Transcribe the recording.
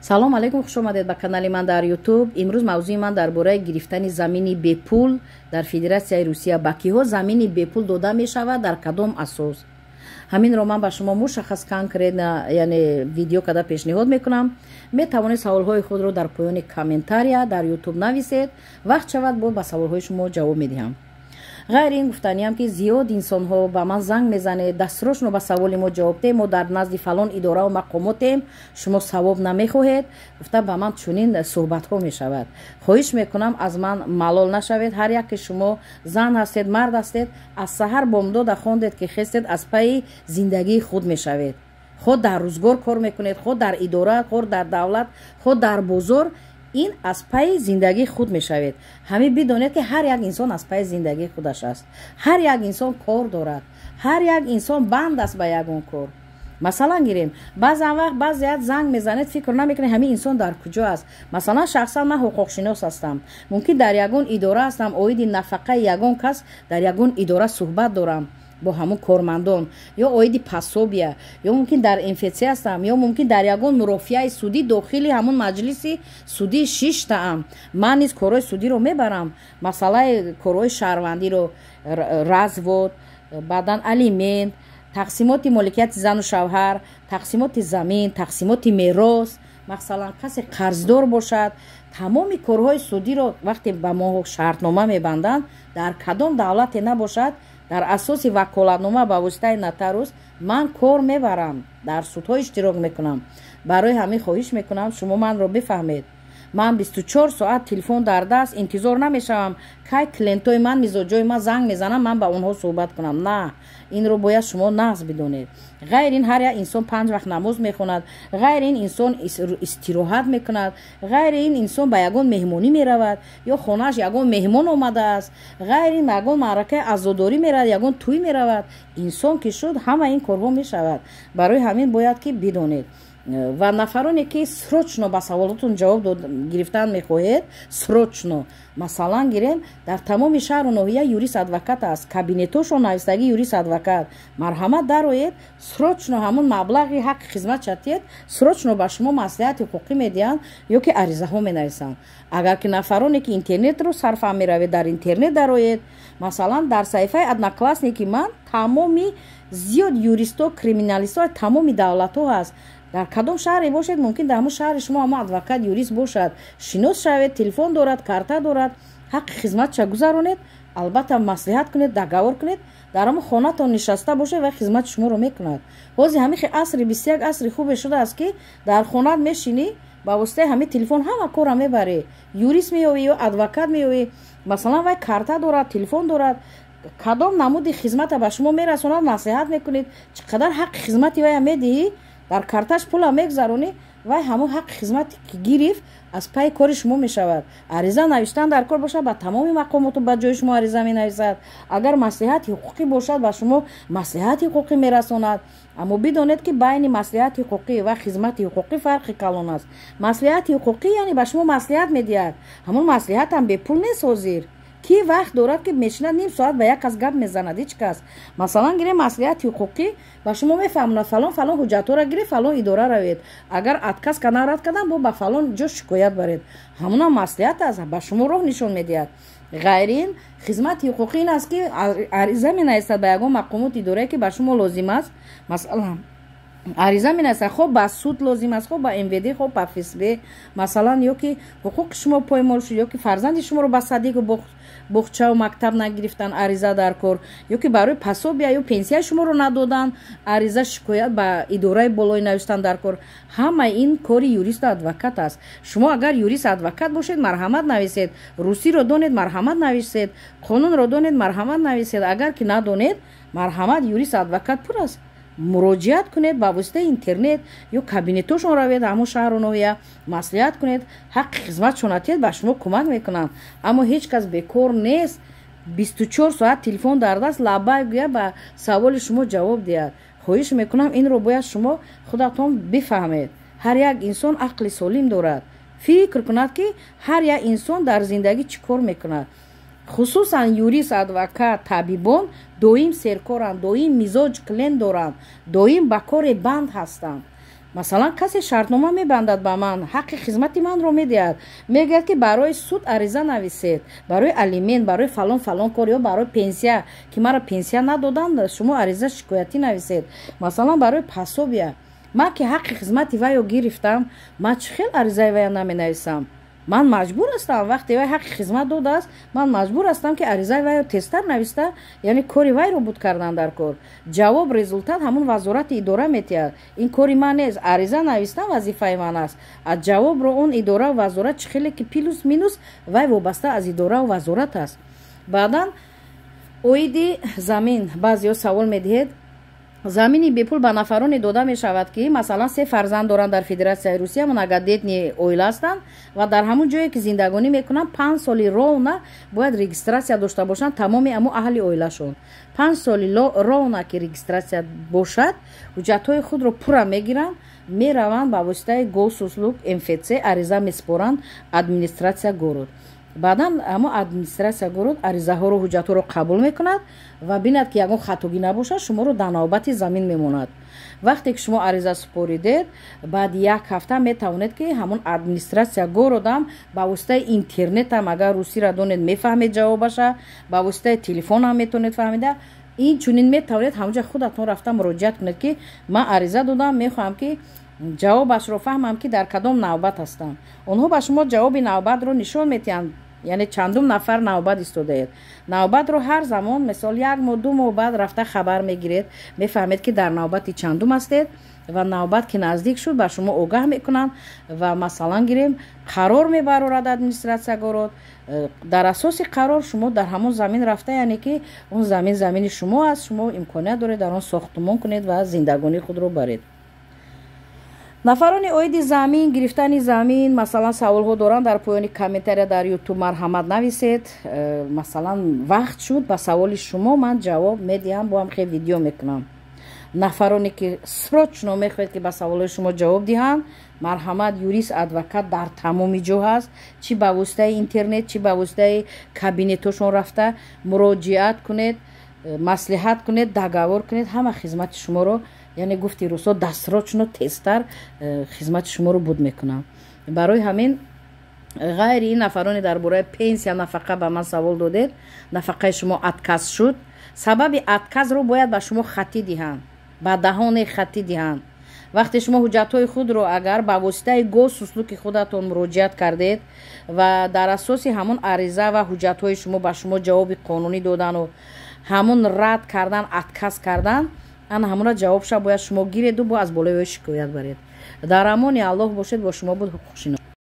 Салом алейкум, хуш омадед ба канали ман дар Ютуб. Имрӯз мавзӯи ман дар бораи гирифтани замини бепул дар Федератсияи Русия. Ба киҳо замини бепул дода мешавад, дар кадом асос? Ҳаминро ман ба шумо мушаххас, конкретно, яъне видео када пешниҳод мекунам. Метавонед саволҳои худро дар поёни комментария дар Ютуб нависед. Вақт шавад, боз ба саволҳои шумо ҷавоб медиҳам. Ғайри ин, гуфтаниям, ки зиёд инсонҳо ба ман занг мезанед: «Дастрочно ба саволи мо ҷавоб деҳ, мо дар назди фалон идораву мақомотем, шумо савоб намехоҳед», гуфта ба ман чунин суҳбатҳо мешавад. Хоҳиш мекунам, аз ман малол нашавед. Ҳар яке шумо зан ҳастед, мард ҳастед, аз саҳар бомдода хондед ки хестед, аз пайи зиндагии худ мешавед. Худ дар рӯзгор кор мекунед, худ дар идора, худ дар давлат, худ дар бозор, ин аз пайи зиндагии худ мешавед. Ҳамин бидонед, ки ҳар як инсон аз пайи зиндагии худаш аст. Ҳар як инсон кор дорад, ҳар як инсон банд аст ба ягон кор. Масалан гирем, баъзан вақт баъзеят занг мезанед, фикр намекунед, ҳамин инсон дар куҷо аст. Масалан, шахсан ман ҳуқуқшинос ҳастам, мумкин дар ягон идора ҳастам, оиди нафақаи ягон кас дар ягон идора суҳбат дорам бо ҳамон кормандон, ё оиди пособия, ё мумкин дар МФЦ ҳастам, ё мумкин дар ягон мурофиаи судӣ дохили ҳамон маҷлиси судӣ шиштаам. Ман низ корҳои судиро мебарам, масъалаи корҳои шаҳрвандиро, развод, баъдан алимент, тақсимоти моликияти зану шавҳар, тақсимоти замин, тақсимоти мерос, масалан, касе қарздор бошад. Тамоми корҳои судиро вақте ба мо шартнома мебанданд, дар кадом давлате набошад, дар асоси ваколатнома ба воситаи нотариус ман кор мебарам, дар судҳо иштирок мекунам. Барои ҳамин хоҳиш мекунам, шумо манро бифаҳмед. Ман 24 соат телефон дар даст интизор намешавам, кай клиентои ман, мизоҷои ман занг мезанам, ман ба онҳо суҳбат кунам. На, инро бояд шумо нағз бидонед. Ғайр ин, ҳар як инсон панҷ вақт намоз мехонад. Ғайр ин, инсон истироҳат мекунад. Ғайри ин, инсон ба ягон меҳмонӣ меравад ё хонааш ягон меҳмон омадааст. Ғайр ин, ба ягон маъракаи азодорӣ меравад, ягон тӯй меравад. Инсон ки шуд, ҳама ин корҳо мешавад. Барои ҳамин бояд ки бидонед. Ва нафароне ки срочно ба саволотон ҷавоб гирифтан мехоҳед, срочно, масалан гирем, дар тамоми шаҳру ноҳия юрист, адвокат аст, кабинетошон навистагӣ юрист, адвокат. Марҳамат, дароед, срочно ҳамун маблағи ҳаққи хизмат чатиед, срочно ба шумо маслиҳати ҳуқуқӣ медиҳанд ё ки аризаҳо менависанд. Агар ки нафароне ки интернетро сарфаҳм меравед, дар интернет дароед. Масалан, дар саҳифаи Одноклассники ман тамоми зиёд юристо, криминалистҳо тамоми давлатҳо ҳаст. Дар кадом шаҳре бошед, мумкин дар ҳамон шаҳри шумо ҳамон адвокат, юрист бошад. Шинос шавед, телефон дорад, карта дорад, ҳаққи хизматша гузаронед, албатта маслиҳат кунед, договор кунед. Дар ҳамон хонатон нишаста бошед ва хизмати шуморо мекунад. Ҳозир ҳамин асри 21 асри хубе шудааст, ки дар хонат мешинӣ, ба воситаи ҳамин телефон ҳама корра мебарӣ. Юрист меёвӣ ё адвокат меёвӣ, масалан, вай карта дорад, телефон дорад, кадом намуди хизмата ба шумо мерасонад, маслиҳат мекунед, чӣ қадар ҳаққи хизмати вая медиҳӣ, дар карташ пула мегузаронӣ, вай ҳамон ҳаққи хизмате ки гирифт, аз пайи кори шумо мешавад. Ариза навиштан дар кор бошад, ба тамоми мақомоту ба ҷои шумо ариза менависад. Агар маслиҳати ҳуқуқӣ бошад, ба шумо маслиҳати ҳуқуқӣ мерасонад. Аммо бидонед, ки байни маслиҳати ҳуқуқӣ ва хизмати ҳуқуқӣ фарқи калон аст. Маслиҳати ҳуқуқӣ, яъне ба шумо маслиҳат медиҳад, ҳамон маслиҳатам бепул нест. Ҳозир ки вақт дорад, ки мешинад, ним соат ба як кас гап мезанад? Ҳеҷ кас. Масалан гирем, маслиҳати ҳуқуқӣ ба шумо мефаҳмонад: фалон, фалон ҳуҷҷатҳоро гиред, фалон идора равед, агар отказ кардан, рад кардан, бо ба фалон ҷо шикоят баред. Ҳамонам маслиҳат аст, ба шумо роҳ нишон медиҳад. Ғайри ин, хизмати ҳуқуқӣ ин аст, ки ариза менависад ба ягон мақомоти идорае, ки ба шумо лозим аст. Масалан, ариза менависад, хоб ба суд лозим аст, хоб ба МВД, хоб ба ФСБ, масалан, ё ки ҳуқуқи шумо поймол шуд, ё ки фарзанди шуморо ба садику боғчаву мактаб нагирифтан, ариза дар кор, ё ки барои пособия ё пенсияи шуморо надодан, ариза, шикоят ба идораи болои навиштан дар кор. Ҳама ин кори юристу адвокат аст. Шумо агар юрист, адвокат бошед, марҳамат, нависед. Русиро донед, марҳамат, нависед. Қонунро донед, марҳамат, нависед. Агар ки надонед, марҳамат, юрист, адвокат пур аст, муроҷиат кунед ба воситаи интернет ё кабинетошон равед, ҳамон шаҳру ноҳия, маслиҳат кунед, ҳаққи хизматшон атиҳед, ба шумо кӯмак мекунанд. Аммо ҳеҷ кас бекор нест, 24 соат телефон дар даст, лаббай гӯя, ба саволи шумо ҷавоб диҳад. Хоҳиш мекунам, инро бояд шумо худатон бифаҳмед. Ҳар як инсон ақли солим дорад, фикр кунад, ки ҳар як инсон дар зиндагӣ чӣ кор мекунад. Хусусан юрист, адвокат, табибон доим серкоранд, доим мизоҷ, клиент доранд, доим ба коре банд ҳастанд. Масалан, касе шартнома мебандад ба ман, ҳаққи хизмати манро медиҳад, мегӯяд, ки барои суд ариза нависед, барои алимент, барои фалон фалон кор ё барои пенсия, ки маро пенсия надоданд, шумо ариза шикоятӣ нависед, масалан, барои пособия. Ман ки ҳаққи хизмати вайо гирифтам, ман чӣ хел аризаи вая наменависам? Ман маҷбур ҳастам. Вақте вай ҳаққи хизмат додааст, ман маҷбур ҳастам, ки аризаи вайро тезтар нависта, яъне кори вайро буд кардан дар кор. Ҷавоб, результат ҳамун вазорати идора метиҳад, ин кори ман нест. Ариза навистан вазифаи ман аст, а ҷавобро он идорау вазорат чӣ хеле ки плюс минус вай вобаста аз идорау вазорат аст. Баъдан оиди замин баъзеҳо савол медиҳед. Замини бепул ба нафароне дода мешавад, ки масалан се фарзанд доранд, дар Федератсияи Русия многодетный оила ҳастанд ва дар ҳамон ҷое ки зиндагонӣ мекунанд, 5 соли ровно бояд регистрация дошта бошанд тамоми ҳамо аҳли оилашон. 5 соли ровно ки регистрация бошад, ҳуҷҷатҳои худро пурра мегиранд, мераванд, ба воситаи Госуслуг, МФЦ ариза месупоранд администрация город. Баъдан ҳамо администрация город аризаҳоро, ҳуҷҷатҳоро қабул мекунад ва бинад, ки ягон хатогӣ набошад, шуморо дар навбати замин мемонад. Вақте ки шумо ариза супоридед, баъди як ҳафта метавонед, ки ҳамон администрация городам ба воситаи интернетам, агар русиро донед, мефаҳмед ҷавобаша, ба воситаи телефонам метавонед фаҳмида. Ин чунин метавонед ҳамонҷа худатон рафта муроҷиат кунед, ки ман ариза додам, мехоҳам, ки ҷавобашро фаҳмам, ки дар кадом навбат ҳастам. Онҳо ба шумо ҷавоби навбатро нишон медиҳанд, яъне чандум нафар навбат истодаед. Навбатро ҳар замон, мисол, як моҳ, 2 моҳ баъд рафта хабар мегиред, мефаҳмед, ки дар навбати чандум ҳастед ва навбат ки наздик шуд, ба шумо огаҳ мекунанд. Ва масалан гирем, қарор мебарорад администрация город, дар асоси қарор шумо дар ҳамон замин рафта, яъне ки он замин замини шумо аст, шумо имконият доред дар он сохтумон кунед ва зиндагонии худро баред. Нафарони оиди замин, гирифтани замин, масалан, саволҳо доранд, дар поёни комментария дар Ютуб марҳамат нависед. Масалан, вақт шуд, ба саволи шумо ман ҷавоб медиҳам, бо ҳам хел видео мекунам. Нафароне ки срочно мехоҳед, ки ба саволҳои шумо ҷавоб диҳанд, марҳамат, юрист, адвокат дар тамоми ҷо ҳаст, чӣ ба воситаи интернет, чӣ ба воситаи кабинетҳошон рафта муроҷиат кунед, маслиҳат кунед, договор кунед, ҳама хизмати шуморо, яъне гуфти русо, досрочно, тезтар хизмати шуморо буд мекунам. Барои ҳамин, ғайри ин, нафароне дар бораи пенсия, нафақа ба ман савол додед. Нафақаи шумо отказ шуд, сабаби отказро бояд ба шумо хатӣ диҳанд, ба даҳоне хатӣ диҳанд. Вақте шумо ҳуҷҷатҳои худро агар ба воситаи Госуслуги худатон муроҷиат кардед ва дар асоси ҳамон ариза ва ҳуҷҷатҳои шумо ба шумо ҷавоби қонунӣ додану ҳамон рад кардан, отказ кардан, ана ҳамонро ҷавобша бояд шумо гиреду бо аз болои ӯ шикоят баред. Дар амони Аллоҳ бошед. Бо шумо буд ҳуқуқшинос.